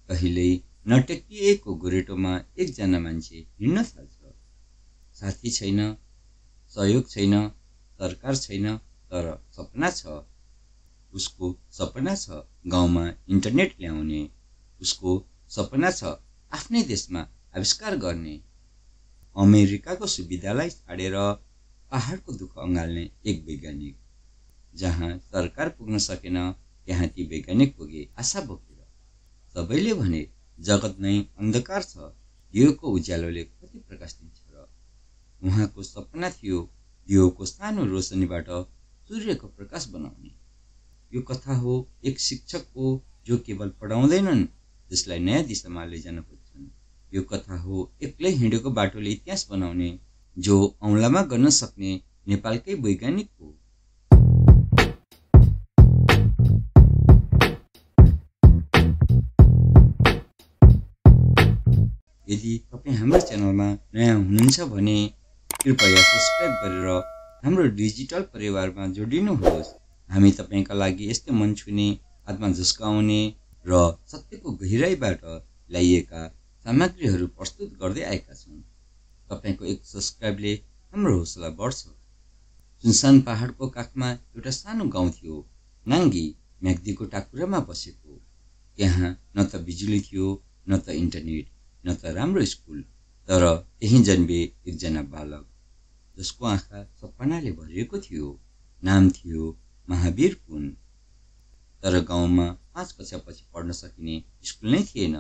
कहिल्यै नटेकिएको गोरेटोमा एकजना मान्छे हिँड्न थाल्छ। साथी छैन, सहयोग छैन, सरकार छैन, तर सपना छ। उसको सपना छ गाउँमा इन्टरनेट ल्याउने। उसको सपना छ आफ्नै देशमा आविष्कार गर्ने। अमेरिकाको सुविधालाई छाडेर पहाडको दुःख अँगाल्ने एक वैज्ञानिक। जहाँ सरकार पुग्न सकेन त्यहाँ ती वैज्ञानिक पुगे आशा बोकेर। सबैले भने जगत नै अन्धकार छ, दियोको उज्यालोले कति प्रकाश दिन्छ र। उहाँको सपना थियो दियोको सानो रोशनीबाट सूर्यको प्रकाश बनाउने। यो कथा हो एक शिक्षकको जो केवल पढाउँदैनन्, त्यसलाई नयाँ दिशामा लैजान खोज्छन्। यो कथा हो एक्लै हिँडेको बाटोले इतिहास बनाउने, जो औँलामा गर्न सक्ने नेपालकै वैज्ञानिक हो। यदि तपाईँ हाम्रो च्यानलमा नयाँ हुनुहुन्छ भने कृपया सब्स्क्राइब गरेर हाम्रो डिजिटल परिवारमा जोडिनुहोस्। हामी तपाईँका लागि यस्तै मन छुने, आत्मा झस्काउने र सत्यको गहिराईबाट ल्याइएका सामग्रीहरू प्रस्तुत गर्दै आएका छौँ। तपाईँको एक सब्स्क्राइबले हाम्रो हौसला बढ्छ। सुनसान पहाडको काखमा एउटा सानो गाउँ थियो, नाङ्गी म्याग्दीको टाकुरामा बसेको। त्यहाँ न त बिजुली थियो, न त इन्टरनेट, न त राम्रो स्कुल, तर त्यहीँ जन्मे एकजना बालक जसको आँखा सपनाले भरिएको थियो। नाम थियो महावीर पुन। तर गाउँमा 5 कक्षापछि पढ्न सकिने स्कुल नै थिएन।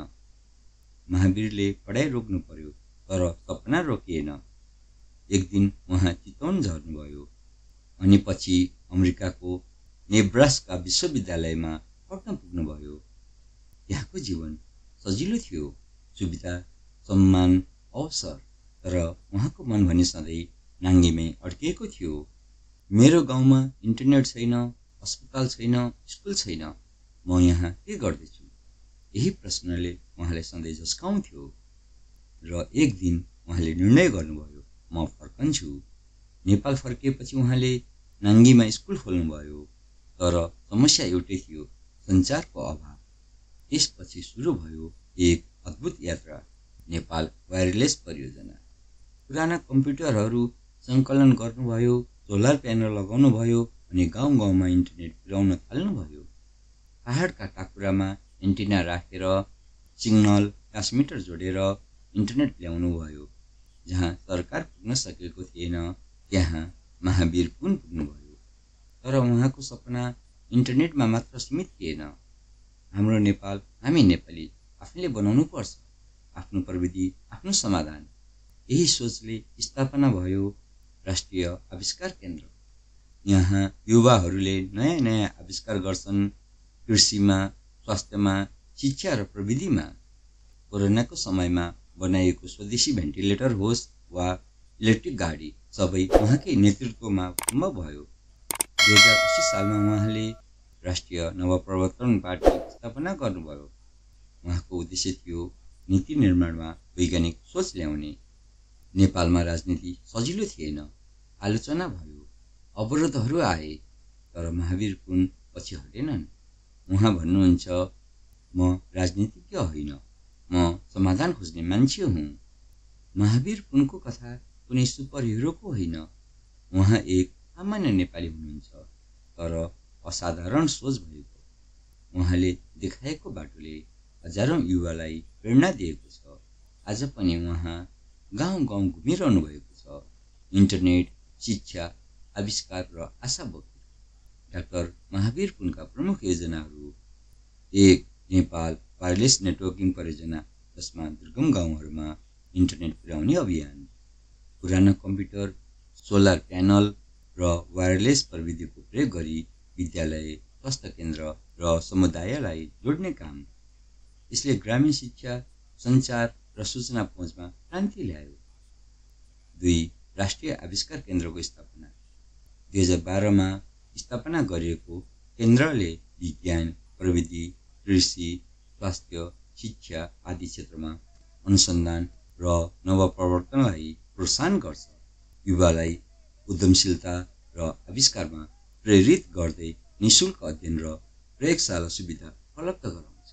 महावीरले पढाइ रोक्नु पर्यो, तर सपना रोकिएन। एक दिन उहाँ चितवन झर्नुभयो अनि पछि अमेरिकाको नेब्रास्का विश्वविद्यालयमा पढ्न पुग्नुभयो। त्यहाँको जीवन सजिलो थियो, सुविधा, सम्मान, अवसर, तर उहाँको मन भने सधैँ नाङ्गीमै अड्किएको थियो। मेरो गाउँमा इन्टरनेट छैन, अस्पताल छैन, स्कुल छैन, म यहाँ के गर्दैछु? यही प्रश्नले उहाँलाई सधैँ झस्काउँथ्यो। र एक दिन उहाँले निर्णय गर्नुभयो, म फर्कन्छु। नेपाल फर्किएपछि उहाँले नाङ्गीमा स्कुल खोल्नुभयो, तर समस्या एउटै थियो, सञ्चारको अभाव। त्यसपछि सुरु भयो एक अद्भुत यात्रा, नेपाल वायरलेस परियोजना। पुराना कम्प्युटरहरू सङ्कलन गर्नुभयो, सोलर प्यानल लगाउनुभयो अनि गाउँ गाउँमा इन्टरनेट पुर्याउन थाल्नुभयो। पहाडका टाकुरामा एन्टिना राखेर सिग्नल ट्रान्समिटर जोडेर इन्टरनेट ल्याउनुभयो। जहाँ सरकार पुग्न सकेको थिएन त्यहाँ महावीर पुन पुग्नुभयो। तर उहाँको सपना इन्टरनेटमा मात्र सीमित थिएन। हाम्रो नेपाल, हामी नेपाली आफैले बनाउनु पर्छ, आफ्नो प्रविधि, आफ्नो समाधान। यही सोचले स्थापना भयो राष्ट्रिय आविष्कार केन्द्र। यहाँ युवाहरूले नयाँ नयाँ आविष्कार गर्छन्, कृषिमा, स्वास्थ्यमा, शिक्षा र प्रविधिमा। कोरोनाको समयमा बनाइएको स्वदेशी भेन्टिलेटर होस् वा इलेक्ट्रिक गाडी, सबै उहाँकै नेतृत्वमा सम्भव भयो। 2080 सालमा उहाँले राष्ट्रिय नवप्रवर्तन पार्टी स्थापना गर्नुभयो। उहाँको उद्देश्य थियो नीति निर्माणमा वैज्ञानिक सोच ल्याउने। नेपालमा राजनीति सजिलो थिएन, आलोचना भयो, अवरोधहरू आए, तर महावीर पुन पछि हटेनन्। उहाँ भन्नुहुन्छ, म राजनीतिज्ञ होइन, म समाधान खोज्ने मान्छे हुँ। महावीर पुनको कथा कुनै सुपर हिरोको होइन। उहाँ एक सामान्य नेपाली हुनुहुन्छ, तर असाधारण सोच भएको। उहाँले देखाएको बाटोले हजारौं युवालाई प्रेरणा दिएको छ। आज पनि उहाँ गाउँ गाउँ घुमिरहनु भएको छ, इन्टरनेट, शिक्षा, आविष्कार र आशा बोकेर। डाक्टर महावीर पुनका प्रमुख योजनाहरू: 1. नेपाल वायरलेस नेटवर्किङ परियोजना, जसमा दुर्गम गाउँहरूमा इन्टरनेट पुर्याउने अभियान। पुरानो कम्प्युटर, सोलर प्यानल र वायरलेस प्रविधिको प्रयोग गरी विद्यालय, स्वास्थ्य केन्द्र र समुदायलाई जोड्ने काम। यसले ग्रामीण शिक्षा, सञ्चार र सूचना पहुँचमा क्रान्ति ल्यायो। 2. राष्ट्रिय आविष्कार केन्द्रको स्थापना। 2012 मा स्थापना गरिएको केन्द्रले विज्ञान, प्रविधि, कृषि, स्वास्थ्य, शिक्षा आदि क्षेत्रमा अनुसन्धान र नवप्रवर्तनलाई प्रोत्साहन गर्छ। युवालाई उद्यमशीलता र आविष्कारमा प्रेरित गर्दै निःशुल्क अध्ययन र प्रयोगशाला सुविधा उपलब्ध गराउँछ।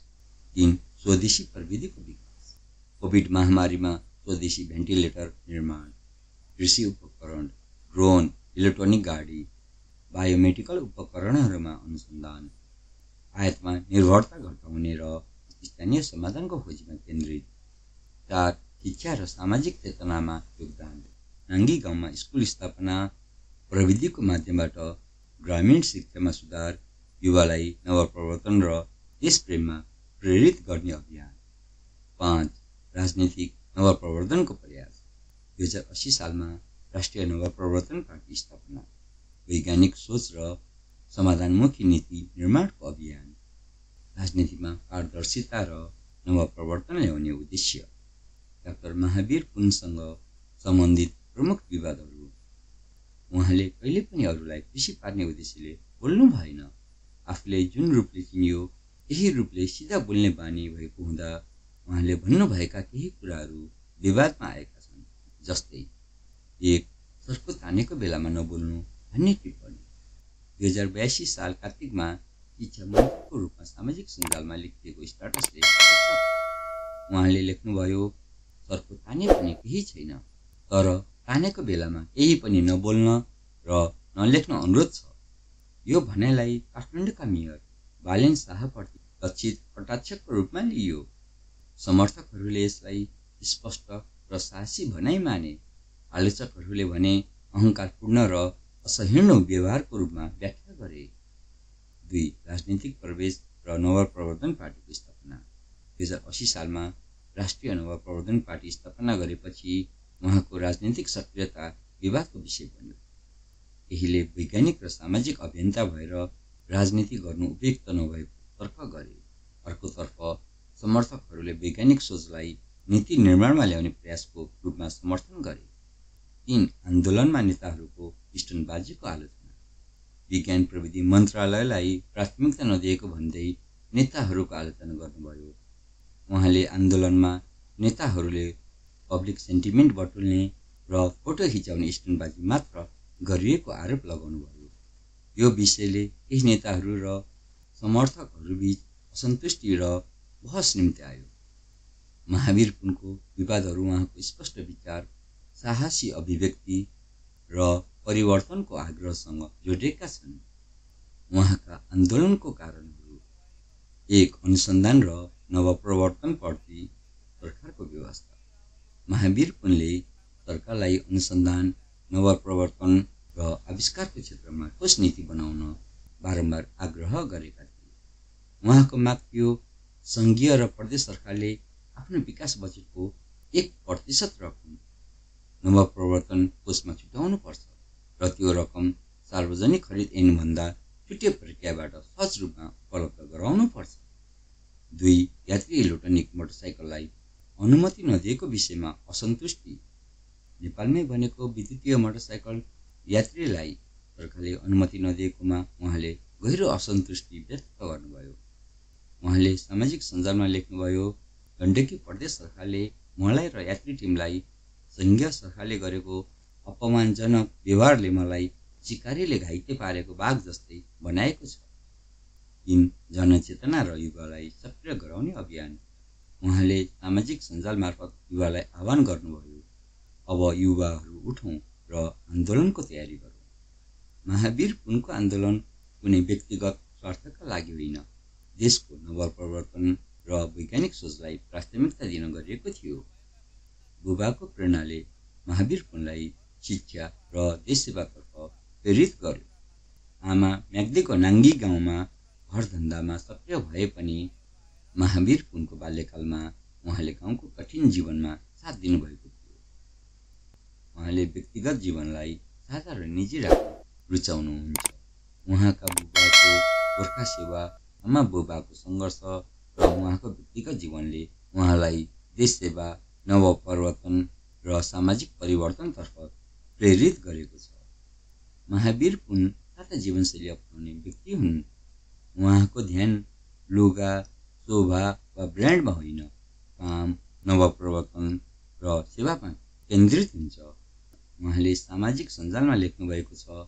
3. स्वदेशी प्रविधिको विकास, कोभिड महामारीमा स्वदेशी भेन्टिलेटर निर्माण, कृषि उपकरण, ड्रोन, इलेक्ट्रोनिक गाडी, बायोमेडिकल उपकरणहरूमा अनुसन्धान, आयातमा निर्भरता घटाउने र स्थानीय समाधानको खोजीमा केन्द्रित। 4. शिक्षा र सामाजिक चेतनामा योगदान, नाङ्गी गाउँमा स्कुल स्थापना, प्रविधिको माध्यमबाट ग्रामीण शिक्षामा सुधार, युवालाई नवप्रवर्तन र देशप्रेममा प्रेरित गर्ने अभियान। 5. राजनीतिक नवप्रवर्तनको प्रयास, 2080 सालमा राष्ट्रिय नवप्रवर्तन पार्टी स्थापना, वैज्ञानिक सोच र समाधानमुखी नीति निर्माणको अभियान, राजनीतिमा पारदर्शिता र नवप्रवर्तन ल्याउने उद्देश्य। डाक्टर महावीर पुनसँग सम्बन्धित प्रमुख विवादहरू, उहाँले कहिले पनि अरूलाई खुसी पार्ने उद्देश्यले बोल्नु भएन। आफूले जुन रूपले चिनियो त्यही रूपले सिधा बोल्ने बानी भएको हुँदा उहाँले भन्नुभएका केही कुराहरू विवादमा आएका छन्। जस्तै 1. सर्को तानेको बेलामा नबोल्नु भन्ने टिप्पणी। 2082 साल कार्तिकमा शिक्षा मन्त्रीको रूपमा सामाजिक सञ्जालमा लेखिएको स्ट्याटसले उहाँले लेख्नुभयो, सर्को ताने पनि केही छैन, तर तानेको बेलामा केही पनि नबोल्न र नलेख्न अनुरोध छ। यो भनाइलाई काठमाडौँका मेयर बालेन शाहप्रति लक्षित कटाक्षको रूपमा लिइयो। समर्थकहरूले यसलाई स्पष्ट र साहसी भनाइ माने, आलोचकहरूले भने अहङ्कारपूर्ण र असहिष्णु व्यवहारको रूपमा व्याख्या गरे। 2. राजनीतिक प्रवेश र नवप्रवर्तन पार्टीको स्थापना। 2080 सालमा राष्ट्रिय नवप्रवर्तन पार्टी स्थापना गरेपछि उहाँको राजनीतिक सक्रियता विवादको विषय बन्यो। केहीले वैज्ञानिक र सामाजिक अभियन्ता भएर राजनीति गर्नु उपयुक्त नभएको तर्क गरे। अर्कोतर्फ समर्थकहरूले वैज्ञानिक सोचलाई नीति निर्माणमा ल्याउने प्रयासको रूपमा समर्थन गरे। 3. आन्दोलनमा नेताहरूको स्टनबाजीको आलोचना। विज्ञान प्रविधि मन्त्रालयलाई प्राथमिकता नदिएको भन्दै नेताहरूको आलोचना गर्नुभयो। उहाँले आन्दोलनमा नेताहरूले पब्लिक सेन्टिमेन्ट बटुल्ने र फोटो खिचाउने स्टनबाजी मात्र गरिएको आरोप लगाउनुभयो। यो विषयले केही नेताहरू र समर्थकहरूबीच असन्तुष्टि र बहस निम्ति आयो। महावीर पुनको विवादहरू उहाँको स्पष्ट विचार, साहसी अभिव्यक्ति र परिवर्तनको आग्रहसँग जोडिएका छन्। उहाँका आन्दोलनको कारणहरू: 1. अनुसन्धान र नवप्रवर्तनप्रति सरकारको व्यवस्था। महावीर पुनले सरकारलाई अनुसन्धान, नवप्रवर्तन र आविष्कारको क्षेत्रमा ठोस नीति बनाउन बारम्बार आग्रह गरेका थिए। उहाँको माग थियो, सङ्घीय र प्रदेश सरकारले आफ्नो विकास बजेटको 1% रकम नवप्रवर्तन कोषमा छुट्याउनुपर्छ र त्यो रकम सार्वजनिक खरिद ऐनभन्दा छुट्टै प्रक्रियाबाट सहज रूपमा उपलब्ध गराउनुपर्छ। 2. यात्री इलेक्ट्रोनिक मोटरसाइकललाई अनुमति नदिएको विषयमा असन्तुष्टि। नेपालमै बनेको विद्युतीय मोटरसाइकल यात्रीलाई सरकारले अनुमति नदिएकोमा उहाँले गहिरो असन्तुष्टि व्यक्त गर्नुभयो। उहाँले सामाजिक सञ्जालमा लेख्नुभयो, गण्डकी प्रदेश सरकारले मलाई र यात्री टिमलाई सङ्घीय सरकारले गरेको अपमानजनक व्यवहारले मलाई सिकारीले घाइते पारेको बाघ जस्तै बनाएको छ। 3. जनचेतना र युवालाई सक्रिय गराउने अभियान। उहाँले सामाजिक सञ्जाल मार्फत युवालाई आह्वान गर्नुभयो, अब युवाहरू उठौँ र आन्दोलनको तयारी गरौँ। महावीर पुनको आन्दोलन कुनै व्यक्तिगत स्वार्थका लागि होइन, देशको नवप्रवर्तन र वैज्ञानिक सोचलाई प्राथमिकता दिन गरिएको थियो। बुबाको प्रेरणाले महावीर पुनलाई शिक्षा र देशसेवातर्फ प्रेरित गर्यो। आमा म्याग्दीको नाङ्गी गाउँमा घरधन्दामा सक्रिय भए पनि महावीर पुनको बाल्यकालमा उहाँले गाउँको कठिन जीवनमा साथ दिनुभएको थियो। उहाँले व्यक्तिगत जीवनलाई सादा र निजी राख्न रुचाउनुहुन्छ। उहाँका बुबाको गोर्खा सेवा, आमा बुबाको सङ्घर्ष र उहाँको व्यक्तिगत जीवनले उहाँलाई देश सेवा, नवप्रवर्तन र सामाजिक परिवर्तनतर्फ प्रेरित गरेको छ। महावीर पुन सादा जीवनशैली अपनाउने व्यक्ति हुन्। उहाँको ध्यान लुगा, शोभा वा ब्रान्डमा होइन, काम, नवप्रवर्तन र सेवामा केन्द्रित हुन्छ। उहाँले सामाजिक सञ्जालमा लेख्नु भएको छ,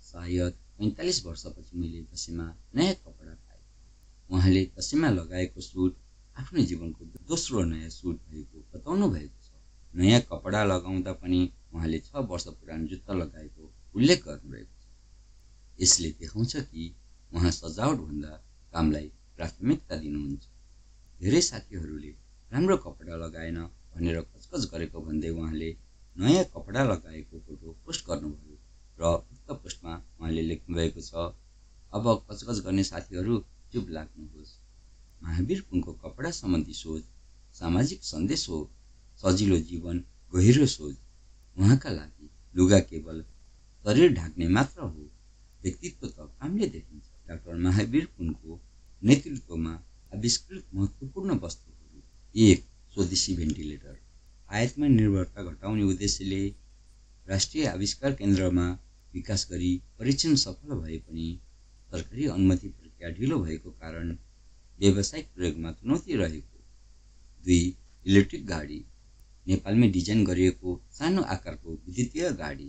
सायद 45 वर्षपछि मैले दसैँमा नयाँ कपडा पाएँ। उहाँले दसैँमा लगाएको सुट आफ्नो जीवनको दोस्रो नयाँ सुट भएको बताउनु भएको छ। नयाँ कपडा लगाउँदा पनि उहाँले 6 वर्ष पुरानो जुत्ता लगाएको उल्लेख गर्नुभएको छ। यसले देखाउँछ कि उहाँ सजावटभन्दा कामलाई प्राथमिकता दिनुहुन्छ। धेरै साथीहरूले राम्रो कपडा लगाएन भनेर कचकच गरेको भन्दै उहाँले नयाँ कपडा लगाएको फोटो पोस्ट गर्नुभयो र उक्त पोस्टमा उहाँले लेख्नुभएको छ, अब कचकच गर्ने साथीहरू चुप लाग्नुहोस्। महावीर पुनको कपडा सम्बन्धी सोच सामाजिक सन्देश हो, सजिलो जीवन, गहिरो सोच। उहाँका लागि लुगा केवल शरीर ढाक्ने मात्र हो, व्यक्तित्व त कामले देखिन्छ। डाक्टर महावीर पुनको नेतृत्वमा आविष्कृत महत्त्वपूर्ण वस्तुहरू: 1. स्वदेशी भेन्टिलेटर। आयातमा निर्भरता घटाउने उद्देश्यले राष्ट्रिय आविष्कार केन्द्रमा विकास गरी परीक्षण सफल भए पनि सरकारी अनुमति प्रक्रिया ढिलो भएको कारण व्यावसायिक प्रयोगमा चुनौती रहेको। 2. इलेक्ट्रिक गाडी। नेपालमै डिजाइन गरिएको सानो आकारको विद्युतीय गाडी,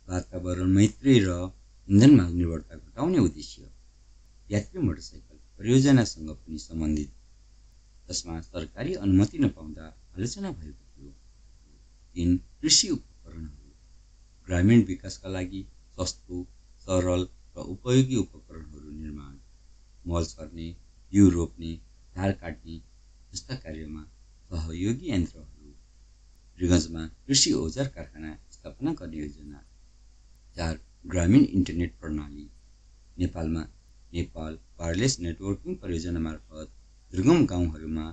वातावरण मैत्री र इन्धनमा निर्भरता घटाउने उद्देश्य। यात्री मोटरसाइकल परियोजनासँग पनि सम्बन्धित, जसमा सरकारी अनुमति नपाउँदा आलोचना भएको थियो। 3. कृषि उपकरणहरू। ग्रामीण विकासका लागि सस्तो, सरल र उपयोगी उपकरणहरू निर्माण। मल सर्ने, बिउ रोप्ने, धार काट्ने जस्ता कार्यमा सहयोगी यन्त्रहरू। वीरगञ्जमा कृषि औजार कारखाना स्थापना गर्ने योजना। 4. ग्रामीण इन्टरनेट प्रणाली। नेपालमा नेपाल वायरलेस नेटवर्किङ परियोजना मार्फत दुर्गम गाउँहरूमा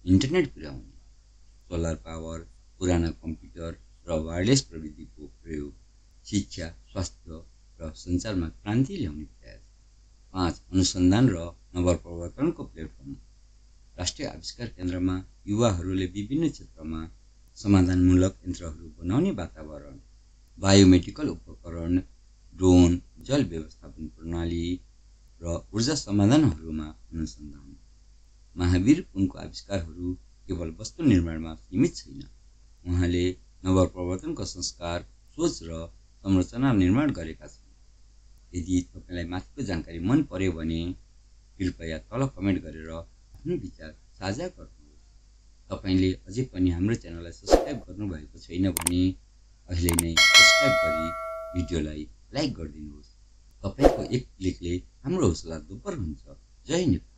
इन्टरनेट पुर्याउने। सोलर पावर, पुराना कम्प्युटर र वायरलेस प्रविधिको प्रयोग। शिक्षा, स्वास्थ्य र सञ्चारमा क्रान्ति ल्याउने प्रयास। 5. अनुसन्धान र नवप्रवर्तनको प्लेटफर्म। राष्ट्रिय आविष्कार केन्द्रमा युवाहरूले विभिन्न क्षेत्रमा समाधानमूलक यन्त्रहरू बनाउने वातावरण। बायोमेडिकल उपकरण, ड्रोन, जल व्यवस्थापन प्रणाली र ऊर्जा समाधानहरूमा अनुसन्धान। महावीर पुनको आविष्कारहरू केवल वस्तु निर्माणमा सीमित छैन। उहाँले नवप्रवर्तनको संस्कार, सोच र संरचना निर्माण गरेका छन्। यदि तपाईँलाई माथिको जानकारी मन पर्यो भने कृपया तल कमेन्ट गरेर आफ्नो विचार साझा गर्नुहोस्। तपाईँले अझै पनि हाम्रो च्यानललाई सब्स्क्राइब गर्नुभएको छैन भने अहिले नै सब्स्क्राइब गरी भिडियोलाई लाइक गरिदिनुहोस्। तपाईँको एक क्लिकले हाम्रो हौसला दोब्बर हुन्छ। जय नेपाल।